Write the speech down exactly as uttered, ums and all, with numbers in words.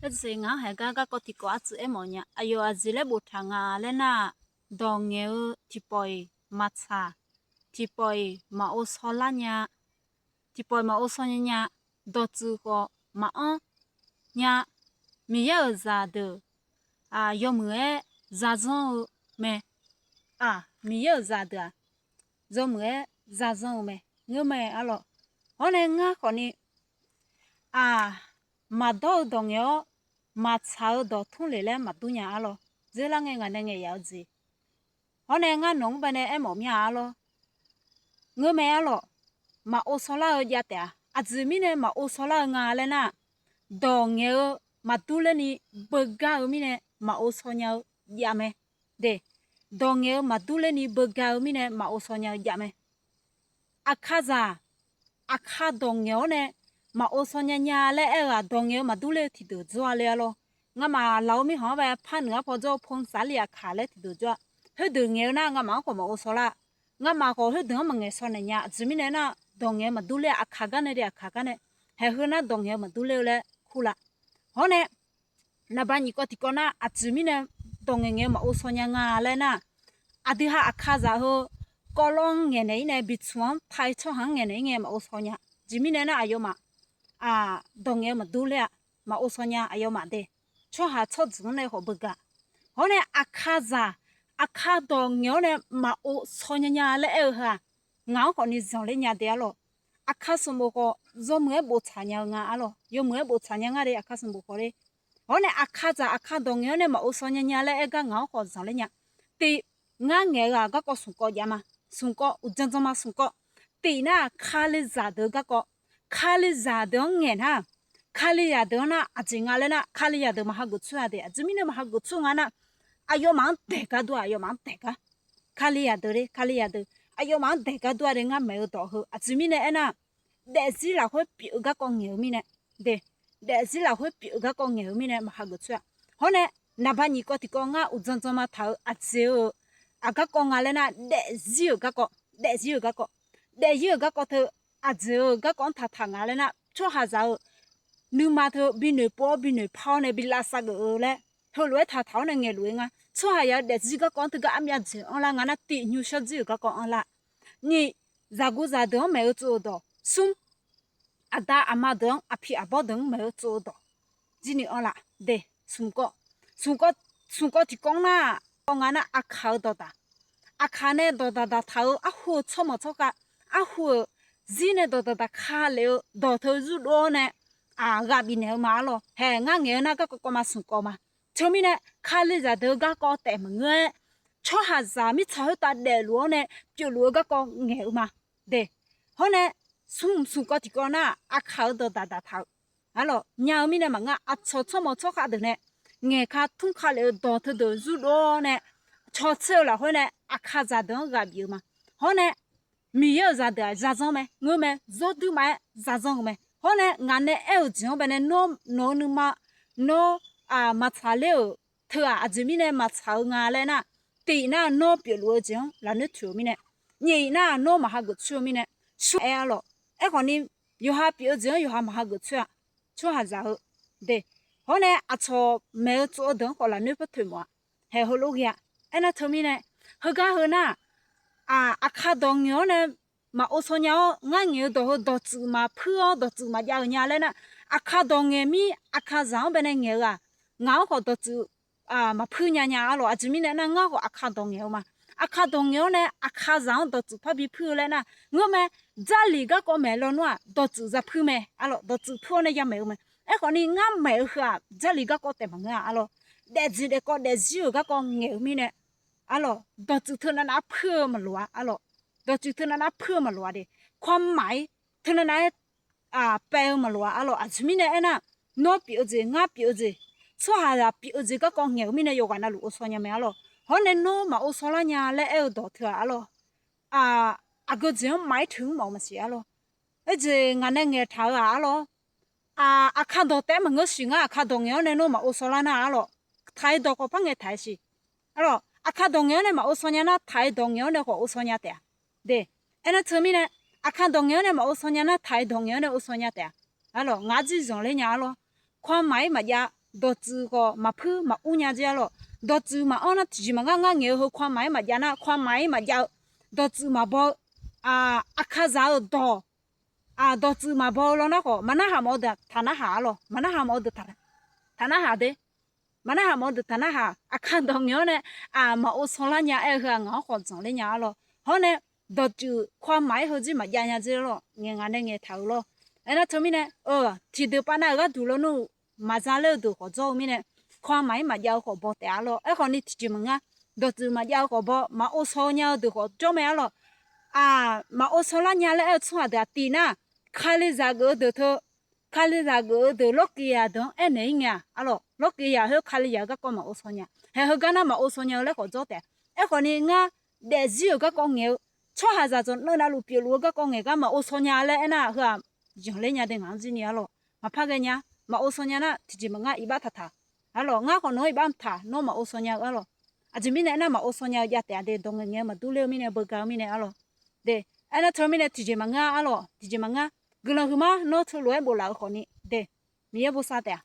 Arjeq ngaq-anr haeq gar garkawv tiqkawv artsuif aermawf nya. Aqyawf aqjeq laer boftaq nga laer nar-aq, dawq ngaeq-eu tiqpawf-iq maqtsaq, tiqpawf-iq maqov shaw lar nya, tiqpawf-iq maqov shaw nya nya, dawqtsuif khawf maqanr nya. Miqyaer-euq zaqdeuq yawmuiq-aer zarzanr-eu mae. Miqyaer-euq zaqdeuq-aq, yawmuiq-aer zarzanr-eu mae. Ngeurmae arlawq. Hawr nae ngar khawfni, aq, maqdawr-eu dawq ngaeq-awr, maqtsaq-eu dawq tmr lef laer maqdur nya arlawq. Dzeur lar ngae ngaq nae ngaeq yaf-eu jeq. Hawr nae ngar nawq-anr bae nae aermawf mir-a arlawr. Ngeurmae arlawq. Maqov shaw lar-eu jav taef-a. Aqjeq mirnae maqov shaw lar-eu nga laer nar-aq, dawq ngaeq-eu maqdur lerni beugar-eu mirnae maqov shaw nya-eu jav mae. De, dawq ngaeq-eu maqdur lerni beugar-eu mirnae maqov shaw nya-eu jav mae. Aqkaqzaq, aqkaq dawq ngaeq-awr nae maqov shaw nya nya laer aer-eu-aq, dawq ngaeq-eu maqdur ler-eu tiqdeuq jawr-a le arlawr. Ngamaf laf-eu mirkhanq-anr bae par nuiq-ar paw jawr-eu พลสาลี aqkaq laer tiqdeuq jawr-a. Khoerdeuq ngaeq-eu nar ngamaf-anr khawf maqov shaw lar. Ngamaf khawf khoerdeuq-anr maqngaeq shaw naeq nya. Aqjeq mirnae nar, dawq ngaeq-eu maqdur ler-a. Aqkaq gar nae de, aqkaq gar nae. Haeq heu nar dawq ngaeq-eu maqdur ler-eu laer kurlaf. Hawr nae, naqba nyiq kawv tiqkawv nar, aqjeq mirnae dawq ngaeq ngaeq-eu maqov shaw nya nga laer nar, aqdui ha aqkaqzaq heu kawvlawr-anr ngaeqnaeq-ir nae, biqtmq-anr tae tsawrhaq-anr ngaeqnaeq-ir ngae maqov shaw nya. Aqjeq mirnae nar aqyawfmaf dawq ngaeq-eu maqdur ler-a. Maqov shaw nya aqyawfmaf de. Tsawrhaq tsawrjeuq-anr nae khawf beugar. Hawr nae aqkaqzaq, aqkaq dawq ngaeq-awr nae maqov shaw nya nya laer aer-eu heu-aq, ngaq-anr khawfni zanqler nya de arlawq. Aqkaq smq bof khawf yawmuiq-aer boftaq nya-eu nga arlawq. Yawmuiq-aer boftaq nya nga de, aqkaq smq bof khawf le. Hawr nae aqkaqzaq aqkaq dawq ngaeq-awr nae maqov shaw nya nya laer aer gar ngaq-anr khawf zanqler nya. Tif, ngar ngaeq-eu-aq garkawv smq kawv jav ma. Smq kawv, uqdzan dzan ma smq kawv. Tif nar-aq, kalizaq deuq-eu garkawv. Kalizaq deuq-anr ngaeq nar, kalizaq deuq-anr nar aqjeq nga laer nar, kalizaq deuq maqhageuf tsur-a de. Aqjeq mirnae maqhageuf tsur nga nar, aqyawfmaf-anr daeq gar dur-a, aqyawfmaf-anr daeq gar. Kalizaq deuq le, kalizaq deuq aqyawfmaf-anr daeq gar dur-a de. Ngar maeq-eu dawq heu aqjeq mirnae aernar, daefzir lafkhoer pyeuf-eu garkawv ngaeq-eu mirnae, de, daefzir lafkhoer pyeuf-eu garkawv ngaeq-eu mirnae maqhageuf tsur-a. Hawr nae, naqba nyiq kawv tiqkawv ngar uqdzan dzan ma taq-eu aqjeq-eu, aq, garkawv nga laer nar, daefzir-euq garkawv, daefzir-euq garkawv, daefzir-euq garkawv teu, aqjeq-euq garkawv-anr taqtaq nga laer nar, tsawrhaqzaq-euq nuima teu binoeq pov-awr binoeq par-awr nae bi lavsav geuf-eu laer, heulof-aer taqtaq-awr nae ngaeqluf-eu nga. Tsawrhaqzaq-euq daefzir garkawv-anr teugar armyav dzaeq-anr lar nga nar, tif nymr shawrzir-euq garkawv anr lar. Nyiq, zaqguq zaqdeuq-anr maeq-eu tsov-eu dawq. Smr, aqda aqma deuq-anr, aqpiq aqbawr deuq-anr maeq-eu tsov-eu dawq. Jirni anr laf de. Smq kawv, smq kawv tiqkawv nar, kawv nga nar, aqkaq-eu dawqdaq. Aqkaq nae dawqdaq daqtaq-eu arhu-eu tsawrmawq tsawrkhav, arhu-euq zir nae dawqdaq daqka lef-eu dawq teu zurdov-awr nae, aq, ghaq bifnaeq-eu ma arlawr. Haeq ngar ngaeq-eu nar garkawv kawv ma smq kawv ma. Teumirnae, kalizaq deuq-eu garkawv taef maqngeur-aer, tsawrhaqzaq mirtsaq khoertav daefluf-awr nae pyeufluf-eu garkawv ngaeq-eu ma. De, hawr nae, smq, smq kawv tiqkawv nar, aqkaq-eu dawqdaq daqtaq-eu arlawr nya-eu mirnae maqngeur-a. Aqcawq tsawrmawq tsawrkhav deuq nae ngaeqka tmrka lef-eu dawq teudeuq zurdov-awr nae, cawtser-eu lafkhoer nae aqkaqzaq deuq-anr ghaq bif-eu ma. Hawr nae, Miqyaer-euq zaqdeuq-aq zarzanr mae, ngeur mae, zawrduir maqaer zarzanr-eu mae. Hawr nae ngaq nae aer-eu jeq-anr bae nae nawr nawq-eu nuima, nawr, aq, maqtsaq ler-euq teu-aq, aqjeq mirnae maqtsaq-eu nga laer nar, tif nar nawr pyeufluf-eu jeq-anr lafnoer toeq-eu mirnae, nyiq nar nawr maqhageuf coer-eu mirnae, smr aer arlawq. Aerkhawfni, yawqha pyeuf-eu jeq-anr yawqha maqhageuf coer-a. Tsawrhaqzaq-eu de. Hawr nae aqcawq maeq-eu tsov-eu deuq-anr khawf lafnoer par toeq mawf-a. Haeq heulof ghae-a. Aernar teumirnae, heugar heu nar, aq, aqkaq dawq ngaeq-awr nae maqov shaw nya-awr, ngar ngaeq-eu dawq heu dawqtsuif maqpuir-awr dawqtsuif maqjav-euq nya laer nar, aqkaq dawq ngaeq mir aqkaqzaq-anr bae nae ngaeq-eu-aq, ngaq-anr khawf dawqtsuif maqpuir nya nya arlawq. Aqjeq mirnae nar, ngar khawf aqkaq dawq ngaeq-eu ma. Aqkaq dawq ngaeq-awr nae aqkaqzaq-anr dawqtsuif parbi puir-eu laer nar, ngeurmae, Jarlif garkawv maeq lawnmr-aq, dawqtsuif za puir mae arlawq. Dawqtsuif puir-awr nae yamaeq-eu mae. Aerkhawfni ngar maeq-eu heu-aq, Jarlif garkawv taef maqngeur-a arlawq. Daefjeq daefkawv daefzir-euq garkawv ngaeq-eu mirnae arlawq, dawqtsuif teu navnav-aer puir-eu maqloq-a arlawq. Dawqtsuif teu navnav-aer puir-eu maqloq-a de. ความหมาย teu navnav-aer paev-eu maqloq-a arlawq. Aqjeq mirnae aernar, nawr pyeuf-eu jeq, ngar pyeuf-eu jeq, tsawrhaqzaq pyeuf-eu jeq garkawv ngaeq-eu mirnae yawqghaq navluf ghovshaw nya mae arlawq. Hawr nae nawr maqghovshaw lar nya laer aer-eu dawq teu-aq arlawq, aqgeu jeq-anr maqaer teuq-anr mawf-eu maqsiq arlawq. Aerjeq ngaq nae ngaeqtaq-eu-aq arlawq, aqkaq dawq taef-aer maqngeur siq. Ngar aqkaq dawq ngaeq-awr nae nawr maqghovshaw lar nar arlawq, taq-aer dawq khawf par ngaeq taq-aer siq arlawq. Aqkaq dawq ngaeq-awr nae maqghovshaw nya nar, taq-aer dawq ngaeq-awr nae khawf ghovshaw nya taef-a de. Aernar teumirnae, aqkaq dawq ngaeq-awr nae maqghovshaw nya nar, taq-aer dawq ngaeq-awr nae ghovshaw nya taef-a arlawq. Ngar jir zanqler nya arlawq. ความหมาย maqjav dawqtsuif khawf maqpuir maqur nya jer arlawq. Dawqtsuif maqanr nar tiqjeq maqngar. Ngar ngaeq-eu heu ความหมาย maqjav nar ความหมาย maqjav-eu, dawqtsuif maqbaw-eu, aqkazaq-eu dawq, dawqtsuif maqbaw-eu law nar khawf, maqnarhaq mawf-eu deuq taqnarhaq arlawq. Maqnarhaq mawf-eu deuq taqnarhaq de. Maqnarhaq mawf-eu deuq taqnarhaq. Aqkar dawq ngaeq-awr nae, maq ov saw lar nya-aer-eu heu-aq ngaq-anr khawf zanqler nya arlawq. Hawr nae dawqtsuif ความหมาย heu jir maqjav nya jer arlawq. Ngaeq ngaq nae ngaeq taq-euq lawr. Aernar teumirnae, tiqdeuq pav nav-euq gharduq lawnmr-eu maqza ler-eu deuq khawf jawr-eu mirnae, ความหมาย maqjav-eu khawf baw taef arlawq. Aerkhawf ni tiqjeq maqngar. Dawqtsuif maqjav-eu khawf baw, maq ov saw nya-eu deuq khawf jawr mae arlawq. Aq, maq ov saw lar nya laer aer-eu tsawrhaq deuq-aq tiq nar, Kalizaq geuf-eu deuq teu, Kalizaq geuf-eu deuq lawrkiq yaq deuq-anr aernaeq-ir ngae-aq arlawq. Lawrkiq yaq khoer Kalizaq-eu garkawv maq ov saw nya. Haeq heugar nar maq ov saw nya-eu laer khawf jawr taef. Aerkhawf ni ngar daefzir-euq garkawv ngaeq-eu, tsawrhaqzaq dzawq navluf pyeufluf-eu garkawv ngaeq gar maq ov saw nya laer aernar heu-aq, zanqler nya de ngaq-anr jir ni arlawq. Maqpar ghae nya. Maq ov saw nya nar tiqjeq maqngar iqbax taqtaq arlawq. Ngar khawf nawq-anr iqbax taq, nawr maq ov saw nya-eu arlawq. Aqjeq mirnae aernar maq ov saw nya-eu jav taef-a de. Dawq ngaeq ngaeq-eu maqdur ler-eu mirnae beugar-eu mirnae arlawq. De, aernar teumirnae tiqjeq maqngar arlawq. Tiqjeq maqngar. Guiqlanq huiqma nawr teulof-aer bof laf-eu khawf ni de. Miqyaer bosav taef-a.